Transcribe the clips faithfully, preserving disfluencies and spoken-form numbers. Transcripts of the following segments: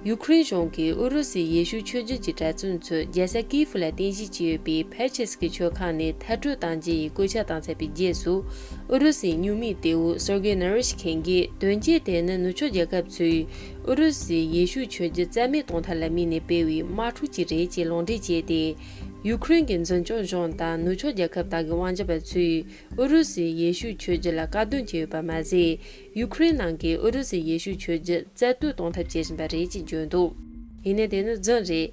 ཡུ་ཁུ་རེན་གཞུང་གིས་ཨུ་རུ་སུའི་ཡེ་ཤུ་ཆོས་བརྒྱུད་ཀྱི་གྲྭ་བཙུན་ཚོས་རྒྱལ་ས་ཀིའེ་ཧྥུ་ལ་རྟེན་གཞི་བྱས་ཡོད་པའི་ཕེ་ཆེ་སི་ཀི་མཆོད་ཁང་ནས་མཐར་སྐྲོད་གཏང་རྒྱུ་ཡི་བཀོད་ཁྱབ་བཏང་ཚར་བའི་རྗེས་སུ། ཨུ་རུ་སུའི་སྨྱུག་མིང་ལྟེ་བ་སེར་གེ་ནེ་རིཤ་མཁན་གྱིས་དོན་རྐྱེན་དེ་ནི་ནུབ་ཕྱོགས་རྒྱལ་ཁབ་ཚོས་ཨུ་རུ་སུའི་ཡེ་ཤུ་ཆོས་བརྒྱུད་རྩ་མེད་གཏོང་ཐབས་ལ་དམིགས་ནས་སྤེལ་བའི་དམག་འཁྲུག་ཅིག་རེད་ཅེས་ལུང་འདྲེན་བྱས་ཏེ། ཡུ་ཁུ་རེན་གྱི་འཛིན་སྐྱོང་གཞུང་དང་ནུབ་ཕྱོགས་རྒྱལ་ཁབ་དག་གི་དབང་ཆ་པ་ཚོས་ཨུ་རུ་སུའི་ཡེ་ཤུ་ཆོས་བརྒྱུད་ལ་དཀའ་སྡུག་བྱས་ཡོད་པ་མ་ཟད། ཡུ་ཁུ་རེན་ནང་གི་ཨུ་རུ་སུའི་ཡེ་ཤུ་ཆོས་བརྒྱུད་རྩ་གཏོར་གཏོང་ཐབས་བྱེད་བཞིན་པ་རེད་ཅེས་བརྗོད་འདུག་ཡིན་ནའི་དེ་ནི་རྫུན་རེད།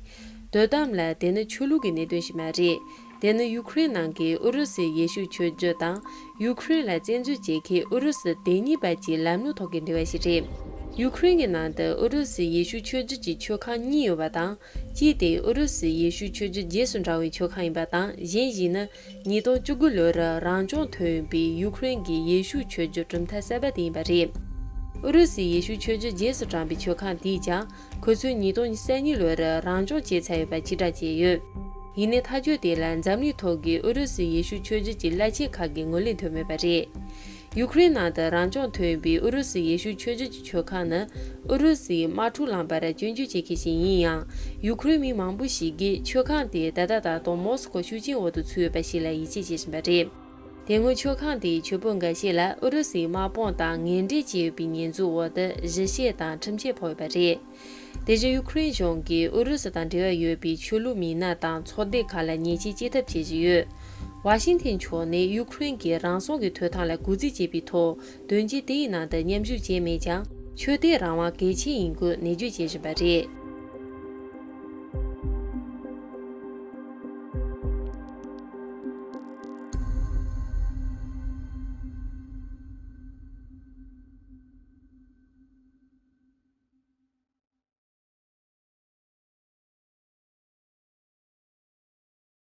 དོ་དམ་ལ་དེ་ནི་ཆོས་ལུགས་ཀྱི་གནད་དོན་ཞིག་མ་རེད། དེ་ནི་ཡུ་ཁུ་རེན་ནང་གི་ཨུ་རུ་སུའི་ཡེ་ཤུ་ཆོས་བརྒྱུད་དང་། ཡུ་ཁུ་རེན་ལ་བཙན་འཛུལ་བྱེད་མཁན་ཨུ་རུ་སུ་དེ་གཉིས་བར་གྱི་ལམ་ལུགས་ཐོག་གི་འབྲེལ་བ་ཞིག་རེད། ཡུ་ཁུ་རེན་གྱི་ནང་དུ་ཨུ་རུ་སུའི་ཡེ་ཤུ་ཆོས་བརྒྱུད་ཀྱི་མཆོད་ཁང་གཉིས་ཡོད་པ་དང་། གཅིག་དེ་ཨུ་རུ་སུའི་ཡེ་ཤུ་ཆོས་བརྒྱུད་རྗེས་སུ་འབྲང་བའི་མཆོད་ཁང་ཡིན་པ་དང་། གཞན་ཞིག་ནི་ཉིས་སྟོང་བཅུ་དགུ་ལོར་རང་སྐྱོང་ཐོན་པའི་ཡུ་ཁུ་རེན་གྱི་ཡེ་ཤུ་ཆོས་བརྒྱུད་གྲུབ་མཐའ་གསར་པ་དེ་ཡིན་པ་རེད། ཨུ་རུ་སུའི་ཡེ་ཤུ་ཆོས་བརྒྱུད་རྗེས་སུ་འབྲངས་པའི་མཆོད་ཁང་དེས་ཀྱང་ཁོ་ཚོས་ཉིས་སྟོང་ཉེར་གཉིས་ལོར་རང་སྐྱོང་བྱས་ཚར་ཡོད་པ་ཕྱིར་བསྒྲགས་བྱས་ཡོད། ཡིན་ནའི་ཐག་གཅོད་དེ་ལ་འཛམ་གླིང་ཐོག་གི་ཨུ་རུ་སུའི་ཡེ་ཤུ་ཆོས་བརྒྱུད་ཀྱི་བླ་ཆེན་ཁག་གིས་ངོས་ལེན་ཐོན་མེད་པ་རེད། ཡུ་ཁུ་རེན་ནང་དུ་རང་སྐྱོང་ཐོན་པའི་ཨུ་རུ་སུའི་ཡེ་ཤུ་ཆོས་བརྒྱུད་ཀྱི་མཆོད་ཁང་ནི་ཨུ་རུ་སུའི་དམག་འཁྲུག་ལངས་པར་སྐྱོན་བརྗོད་བྱེད་མཁན་ཞིག་ཡིན་ཡང་། ཡུ་ཁུ་རེན་མི་མང་པོ་ཞིག་གིས་མཆོད་ཁང་དེ་ད་ལྟ་ད་དུང་མོ་སི་ཁོ་ཤུགས་རྐྱེན་འོག་ཏུ་ཚུད་ཡོད་པ་ཞིག་ལ་ཡིད་ཆེས་བྱེད་བཞིན་པ་རེད། དེ་སྔོན་མཆོད་ཁང་དེའི་མཆོད་དཔོན་འགའ་ཤས་ལ་ཨུ་རུ་སུའི་དམག་དཔུང་དང་ངན་འབྲེལ་བྱས་ཡོད་པའི་ཉེས་འཛུགས་འོག་ཏུ་ཞི་བཤེར་དང་ཁྲིམས་ཆད་ཕོག་ཡོད་པ་རེད། དེ་བཞིན་ཡུ་ཁུ་རེན་གཞུང་གིས་ཨུ་རུ་སུ་དང་འབྲེལ་བ་ཡོད་པའི་ཆོས་ལུགས་མི་སྣ་དང་ཚོགས་སྡེ་ཁག་ལ་ཉེས་ཆད་གཅོད་ཐབས་བྱེད་བཞིན་ཡོད། ཝ་ཤིང་ཐན་ཕྱོགས་ནས་ཡུ་ཁུ་རེན་གྱི་རང་སྲུང་གི་མཐོ་ཐང་ལ་གུས་བརྩི་བྱེད་པའི་ཐོག་དོན་རྐྱེན་དེའི་ནང་དུ་མཉམ་ཞུགས་བྱས་མེད་ཀྱང་། ཆོས་དད་རང་དབང་གལ་ཆེན་ཡིན་སྐོར་ནན་བརྗོད་བྱེད་བཞིན་པ་རེད།